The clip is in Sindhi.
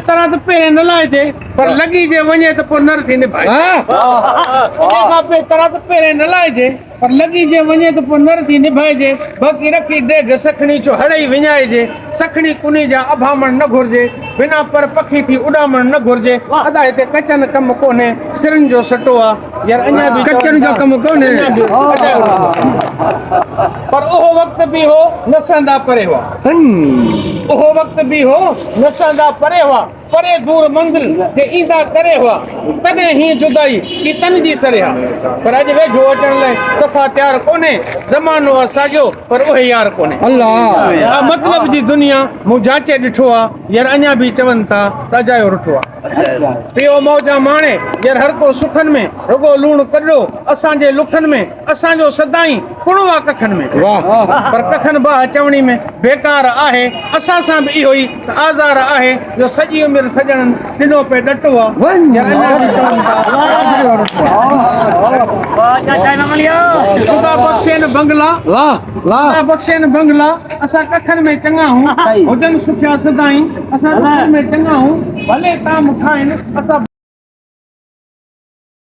طرح ته پهرين نه لائجي، پر لڳي جي وڃي ته پوء نر ٿي نڀائجي. انهيء کان بهتر آ ته پهرين نه لائجي، پر لڳي جي وڃي ته پوء نر ٿي نڀائجي. باقي رکي ڊيگهه سکڻي ڇو هڙئي وڃائجي. سکڻي ڪني جا اڀامڻ نه گهرجي، بنا پر پکي ٿي اڏامڻ نه گهرجي. ادا هتي ڪچن ڪم ڪونهي، سرن جو سٽو آ. يار اڃا به ڪچن جو ڪم ڪونهي. اڃا به اجايو رٽو آ. پر اهو وقت به هو، نه سهندا پري هئا. اهو وقت به هو، نه سهندا پري هئا. پري دور منزل جي ايندا ڪري هئا. تڏهن هيء جدائي ڪي تن جي سري ها. پر اڄ ويجهو اچڻ لئه صفا تيار ڪونهي. زمانو آ ساڳيو پر اهي يار ڪونهي. آ مطلب جي دنيا مون جاچي ڏٺو آ. يار اڃا به چون ٿا ته اجايو رٺو آ. پيو موجان ماڻي يار هر ڪو سکن ۾. رڳو لوڻ ڪڏو اسان جي لکن ۾. اسان جو سدائين ڪڻو آ ڪکن ۾. پر ڪکن باهه چوڻي ۾ بيڪار آهي. اسان سان به اهو ئي ته آزار آهي جو سڄي عمر سڄڻن ڏنو پئي ڏٽو آ. يار اڃا به چون ٿا ته اجايو رٽو آ. خدا بخشين بنگلا خدا بخشين بنگلا اسان ڪکن ۾ چڱا هون. هجن سکيا سدائين اسان ڏکن ۾ چڱا هون. ڀلي طعام کائن اسان.